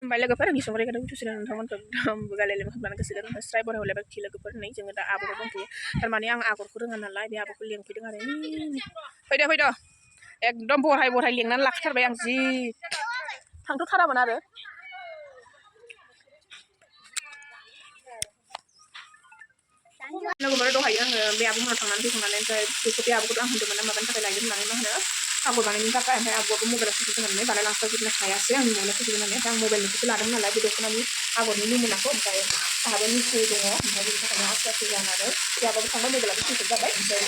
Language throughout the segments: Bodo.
Hangbai logoफोर आंनि संग्राय गादों थुसिना नोंथांमोनखौ बुगालायलाय होनब्लानो गोसो जादों स्राय बराय हरलाय बाखि लोगोफोर नै जोङो दा आब'खौ दंथ'यो थारमाने आं आगरखौ रोङा नालाय बे आब'खौ लेंफैदों आरो फैदो एकदम बरहाय लेंनानै लाखिथारबाय आं जि थांथ'थारामोन आरो लोगोफोर दहाय आङो बे आब'मोनाव थांनानै फैखांनानै ओमफ्राय बेखौ बे आब'खौ आं होनदोंमोन ना माबानि थाखाय लायदों होननानै मा होनो आगर बानायनो थाखाय ओमफ्राय आब'आबो मबाइलाव फैसा होनानै बानायलांजोबनो हायासै आंनि मबाइलाव फैसा होनानै ओमफ्राय आं मबाइलनिखौसो लादोंमोन नालाय बे दख'नानि आगरनि नमुनाखौ ओमफ्राय आंहाबो मिथियै दङ ओमफ्राय बेनि थाखायनो आस्ते आस्ते जानानै बे आब'आबो थांबाय मबाइलाबो फैसा जाबाय ओमफ्राय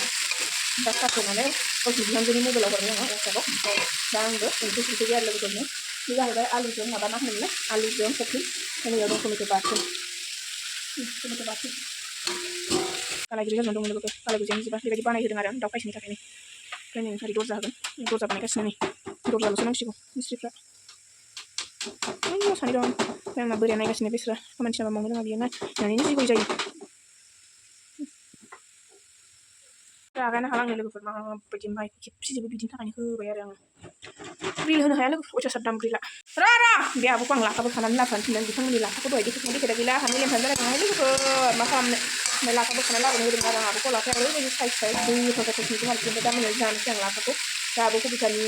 दा साफायनानै गावसिनि बिहामजोनि मबाइलाव हरबाय आङो वाट्सएपआव ओमफ्राय दा आंबो ओंख्रि संफैबाय आरो लोगोफोरनो बे जाहैबाय आलुजों माबा मा होनोमोन आलुजों सख्रि जोंनियाव दं टमेट' बाथोन कालायगुरि जानानै दं लोगोफोर कालायगुरिजों जिबा बेबायदि बानायहोदों आरो दाउ खायसेनि थाखायनो ओमफ्राय नै ओरै दरजा होगोन दरजा बानायगासिनो नै दरजाल'सो नांसिगौ मिस्ट्रिफ्रा सानै दं ओमफ्राय आंना बोराया नायगासिनो बेस्रा खामानि सामा मावनो रोङा बियो नायनानैनो जिगय जायो रागायानो हालांनो लोगोफोर माबायदि माइ खेबसेजोबो बिदिनि थाखायनो होबाय आरो आङो ग्रिल होनो हाया लोगोफोर अयथासार दाम ग्रिला बे आब'खौ आं लाफाबो खानानै लाफानो थिनदों बिथांमोननि लाफाखौ दहाय देखेदा गैला हानो लेमफानो जालायदोंहाय लोगोफोर मा खालामनो ओमफ्राय लाफाबो खाना लाबोनो होदों आरो आं आब'खौ लाफाया ओरैबायदि साइज गोथाव नुदों आरो दा मोनायाव जानोसै आं लाफाखौ दा आब'खौ बिसानि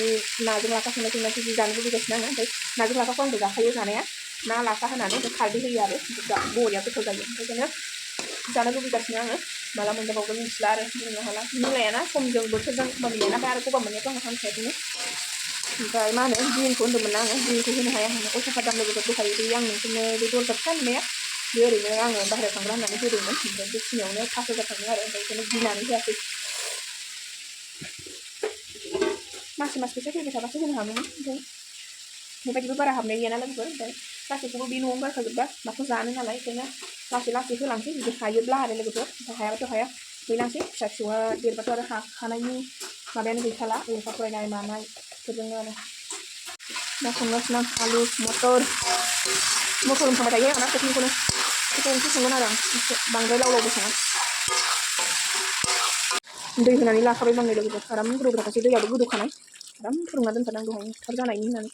नाजों लाफा संनायखौ जि जानो लुबैगासिनो आङो ओमफ्राय नाजों लाफाखौ आंबो जाखायो जानाया ना लाफा होनानै खारदै होयो आरो बरिया गोथाव जायो ओंखायनो जानो लुबैगासिनो आङो माला मोनजाबावगोन मिथिला आरो बुंनो हाला मिलायाना समजों बोथोरजों मिलायाना ओमफ्राय आरो गगा मोननायाथ' आङो हामखायाखैनो ओमफ्राय मा होनो दिनखौ होन्दोंमोन आङो दिनखौ होनो हाया होनो अयथासार दाम लोगोफोर दहाय बे आं नोंसोरनो बे दरजा फिसा नुनाया बे ओरैनो आङो बाहेरायाव थांग्रा होननानै होदोंमोन ओमफ्राय बेखिनियावनो 5,000 थांदों आरो ओमफ्राय बेखौनो गिनानै होआखै मास फैसा फैबाय थाबासो होनो हागौमोन ओमफ्राय बेबायदिबो बारा हाबनाय गैयाना लोगोफोर ओमफ्राय गासैखौबो बे न'आवनो गारखाजोबबा माखौ जानो नालाय ओंखायनो लासै होलांसै जुदि हायोब्ला आरो लोगोफोर ओमफ्राय हायाबाथ' हाया गैलांसै फिसा फिसौआ देरबाथ' आरो हानायनि माबायानो गैखाला लेखा फरायनाय मानाय फोरजोंनो आरो दा संगासिनो आं आलु मटर संबाय थायो आंना खेबसेखौनो ओंख्रि संगोन आरो आं एसे बांद्राय लावबो सङा दै होनानै लाखाबाय बांद्राय लोगोफोर आराम गोदौग्राखासै दैयाबो गोदौखानाय आराम फुदुंना दोनखादों दहाय थाब जानायनि होननानै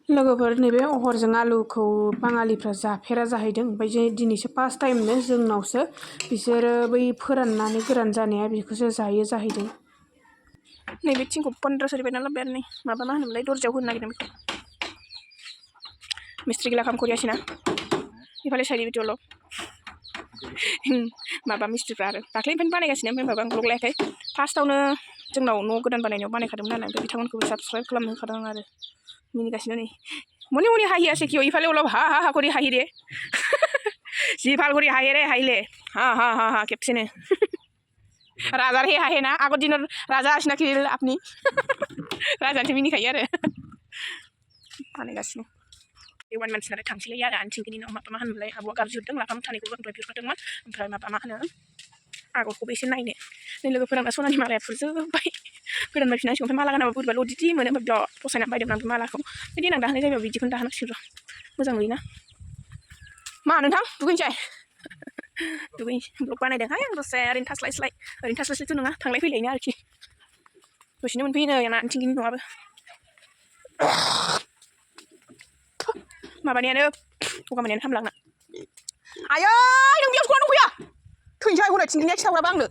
लोगोफोर नैबे अहरजों आलुखौ बाङालिफ्रा जाफेरा जाहैदों ओमफ्राय दिनैसो फार्स्ट टाइमनो जोंनावसो बिसोरो बै फोराननानै गोरान जानाया बेखौसो जायो जाहैदों नैबे थिंखौ 15 रिबायना लाबोबाय आरो नै माबा मा होनोमोनलाय दरजायाव होनो नागिरदों बेखौ मिस्ट्रि गिला खाम करियासिना इफाले साइड बिदिल' माबा मिस्ट्रिफ्रा आरो दाख्लैनिफ्रायनो बानायगासिनो ओमफ्राय माबा आं ब्लग लायाखै फार्स्टआवनो जोंनाव न' गोदान बानायनायाव बानायखादोंमोन नालाय ओमफ्राय बिथांमोनखौबो साबस्क्राइब खालामनो होखादों आरो मिनिगासिनो नै मने हाहि आसे किय इफाले अलप हा करि हाहि दे जि फाल करि हाहे रे हाइले हा खेबसेनो राजार हे हाहे ना आगर दिनाव राजा आसिना खिल आपनि राजानिसो मिनिखायो आरो बानायगासिनो देवान मानसिनालाय थांसैलाय आरो आनथिंगिनि उनाव माबा मा होनोमोनलाय आब'आ गाबज्रिहरदों लाफा मुथानैखौबो दहाय बिहरखादोंमोन ओमफ्राय माबा मा होनो आगरखौबो एसे नायनो नै लोगोफोरा सनानि मालाया फुरजोब्बाय गोदान बायफिननांसिगौ ओमफ्राय माला गानाबा बोरैबा ल'दिदि मोनो ओमफ्राय बिराद फसायनानै बायदों आं बे मालाखौ ओमफ्राय देनां दाहोनाय जायोबा बिदिखौनो दाहोनांसिगोन र' मोजां नुयोना मा नोंथां दुगैनोसै ब्लग बानायदोंहाय आं दसे ओरैनो थास्लायस्लायथ' नङा थांलाय फैलायनो आरोखि दसेनो मोनफैयो नै आंना आथिंगिनि न'आबो माबानियानो गगा मोननायानो हामलांना आयै नों बेयाव सख'ना दंफैया थैनोसै हनै थिंगिनिया खिथाहराबा आंनो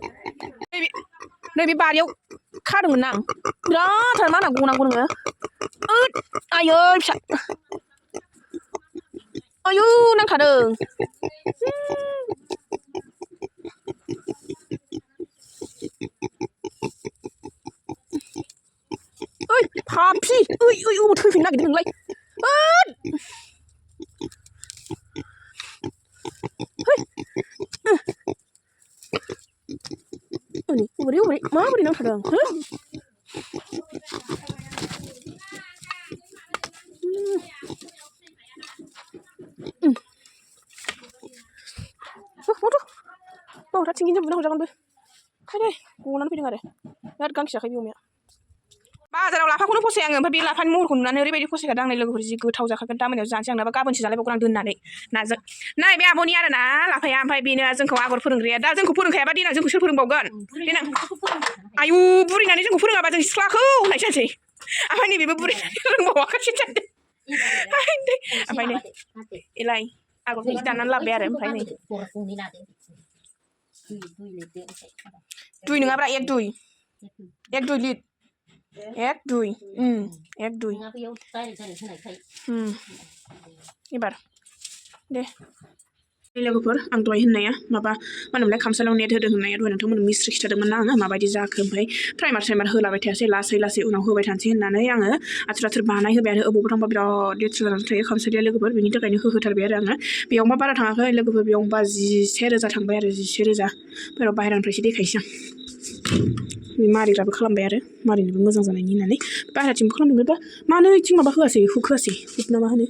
नैबे बारियाव खादोंमोन आं बिराद मा होनना गनांगौ नोङो आयै फिसा आयौ नांखादों ओइ फाफि ओइ अबाव थैफिननो नागिरदों नोंलाय बोरै माबोरै नांखादों दा थिंगिनि बुना हरजागोनबो खायदे गनानै फैदों आरो बिराद गांसे जाखायो बे अमाया बाजाराव लाफाखौनो फसाय आङो ओमफ्राय बे लाफानि महरखौ नुनानै ओरैबायदि फसायखादों आंनि लोगोफोर जि गोथाव जाखागोन दा मोनायाव जानोसै आंनाबा गाबोनसो जालायबावगोन आं दोननानै नाजों नै बे आब'नि आरो ना लाफाया ओमफ्राय बेनो जोंखौ आगर फोरोंग्राया दा जोंखौ फोरोंखायाबा देनां जोंखौ सोर फोरोंबावगोन देनां आयु बुरिनानै जोंखौ फोरोङाबा जों सिख्लाखौ होननाय जानोसै nैबेबो बुरैनानै रोंबावाखैसो जादों ओमफ्राय नै एलाय आगरखौ दानानै लाबाय आरो ओमफ्राय नै दुइ नङाब्रा एक दुइ लिट एक दुइ एबार दे लोगोफोर आं दहाय होननाया माबा मा होनोमोनलाय खामसालियाव नेट होदों होननाया दहाय नोंथांमोन मिस्ट्रि खिथादोंमोन ना आङो माबायदि जाखो ओमफ्राय प्राइमार होलाबाय थायासै लासै उनाव होबाय थानोसै होननानै आङो आथुर बानायहोबाय आरो अबावबा थांबा बिराद लेथ्रा जानानै थायो खामसालिया लोगोफोर बेनि थाखायनो होथारबाय आरो आङो बेयावबा बारा थाङाखै लोगोफोर बेयावबा 11,000 थांबाय आरो 11,000 बेयाव बाहेरानिफ्रायसो देखायसै आं मारिग्राबो खालामबाय आरो मारिनोबो मोजां जानायनि होननानै बाहेराथिंबो खालामदोंमोनबा मानो इथिं माबा होआसै हुक होआसै हुक ना मा होनो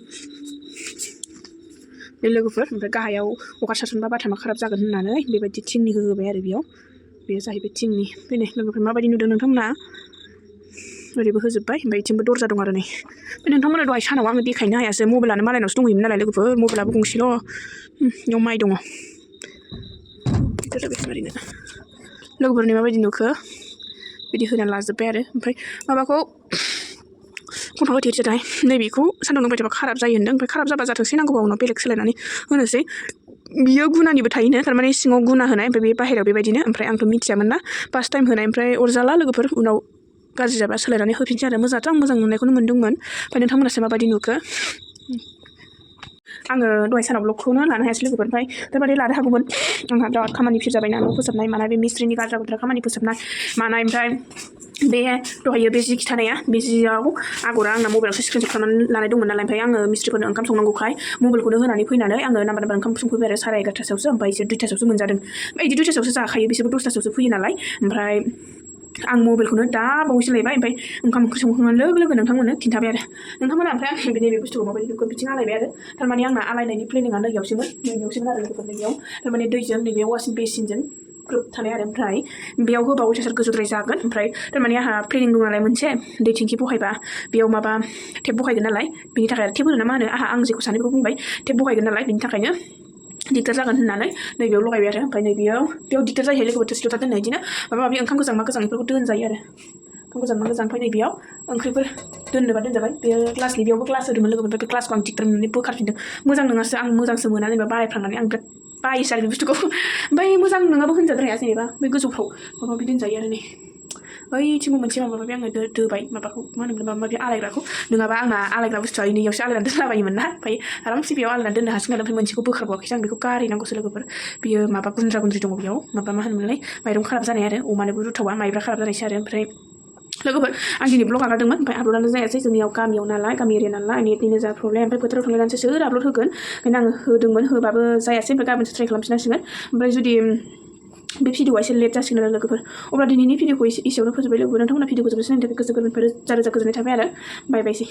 बे लोगोफोर ओमफ्राय गाहायाव अखा सारसनबा बाथामा खाराब जागोन होननानै बेबायदि थिंनि होबाय आरो बेयो जाहैबाय थिंनि फैनाय लोगोफोर माबायदि नुदों नोंथांमोना ओरैबो होजोब्बाय ओमफ्राय इथिंबो दरजा दं आरो नै नोंथांमोना दहाय सानाव आङो देखायनो हायासै मबाइलानो मालायनावसो दंहैयोमोन नालाय लोगोफोर मबाइलाबो गंसेल' बेयाव माइ दङ लोगोफोरनि माबायदि नुखो बिदि होनानै लाजोब्बाय आरो ओमफ्राय माबाखौ खन्थाव होथेरसोदाय नैबेखौ सान्दुं नांबाय थाबा खाराब जायो होन्दों ओमफ्राय खाराब जाबा जाथोंसै नांगौबा उनाव बेलेग सोलायनानै होनोसै बियो गुनानिबो थायोनो थारमाने सिङाव गुना होनाय ओमफ्राय बे बाहेरायाव बेबायदिनो ओमफ्राय आंथ' मिथियामोन ना फार्स्ट टाइम होनाय ओमफ्राय अरजाला लोगोफोर उनाव गाज्रि जाबा सोलायनानै होफिनसै आरो मोजाङाथ' आं मोजां नुनायखौनो मोन्दोंमोन ओमफ्राय नोंथांमोनासो माबायदि नुखो आङो दहाय सानाव ब्लगखौनो लानो हायासै लोगोफोर ओमफ्राय थारमाने लानो हागौमोन आंहा बिराद खामानि फिर जाबायना न' फोसाबनाय मानाय बे मिस्ट्रिनि गाद्रा गुद्रा खामानि फोसाबनाय मानाय ओमफ्राय बे दहायो बे जि खिथानाया बे जियाव आगरा आंना मबाइलावसो स्क्रिनशट खालामनानै लानाय दंमोन नालाय ओमफ्राय आङो मिस्ट्रिफोरनो ओंखाम संनांगौखाय मबाइलखौनो होनानै फैनानै आङो नाम्बार ओंखाम संफैबाय आरो 11:30 ओमफ्राय बिसोर 2:00 मोनजादों ओमफ्राय बिदि 2:00 जाखायो बिसोरबो 10:00 फैयो नालाय ओमफ्राय आं मबाइलखौनो दा बावैसो लायबाय ओमफ्राय ओंखाम ओंख्रि संखांनानै लोगो नोंथांमोननो खिन्थाबाय आरो नोंथांमोना ओमफ्राय आं नैबे बुस्थुखौ माबायदि बिथिं आलायबाय आरो थारमाने आंना आलायनायनि प्लेनिङा नैबेयावसोमोन आरो लोगोफोर नैबेयाव थारमाने दैजों नैबे वासिं बेसिनजों ग्रोब थानाय आरो ओमफ्राय बेयाव होबा अयथासार गोजौद्राय जागोन ओमफ्राय थारमाने आंहा प्लेनिं दं नालाय मोनसे दै थिंखि बहायबा बेयाव माबा टेप बहायगोन नालाय बिनि थाखाय टेप होनो ना मा होनो आं जेखौ सानो बेखौ बुंबाय टेप बहायगोन नालाय बिनि थाखायनो दिगदार जागोन होननानै नैबेयाव लगायबाय आरो ओमफ्राय बेयाव दिगदार जायो लोगोफोर थोरसि लथा दोननो बिदिनो माबा माबि ओंखाम गोजां मा गोजां बेफोरखौ दोनजायो आरो ओंखाम गोजां मा गोजां ओमफ्राय नैबेयाव ओंख्रिफोर दोननोबा दोनजाबाय बेयो ग्लासनि बेयावबो ग्लास होदोंमोन लोगोफोर बे ग्लासखौ आं दिगदार मोननानै बोखारफिनदों मोजां नङासो आं मोजांसो मोना जेनेबा बारायफ्रांनानै आं बिराद बायोसो आरो बे बुस्थुखौ ओमफ्राय मोजां नङाबो होनजाद्राया जेनेबा बे गोजौफ्राव माबा माबि दोनजायो आरो नै ओइथिंबो मोनसे माबा माबि आङो दोबाय माबाखौ मा होनोमोन माबा माबि आलायग्राखौ नङाबा आंना आलायग्रा बुस्थुआ नैयावसो आलायनानै दोनलाबायोमोन ना ओमफ्राय आरामसे बेयाव आलायनानै दोननो हासिगोन ओमफ्राय मोनसेखौ बोखारबावाखैसो आं बेखौ गारहैनांगौसो लोगोफोर बियो माबा गुन्द्रा गुन्द्रि दङ बेयाव माबा मा होनोमोनलाय माइरं खाराब जानाय आरो अमानोबो रुथावा माइब्रा खाराब जानायसो आरो ओमफ्राय लोगोफोर आं दिनै ब्लग आगारदोंमोन ओमफ्राय आपल'डानो जायासै जोंनियाव गामियाव नालाय गामि एरिया नालाय नेटनिनो जा प्रब्लेम ओमफ्राय फोथाराव थांलायनानैसो सोर आपल'ड होगोन ओंखायनो आङो होदोंमोन होबाबो जायासै ओमफ्राय गाबोनसो ट्राइ खालामफिननांसिगोन ओमफ्राय जुदि बे भिडिअआ एसे लेट जासिगोन आरो लोगोफोर अब्ला दिनैनि भिडिअखौ एसेयावनो फोजोबबाय लोगोफोर नोंथांमोना भिडिअखौ जोबोद नायनो थाखाय गोसो गोरबोनिफ्राय रोजा रोजा गोजोननाय थाबाय आरो बाय बायसै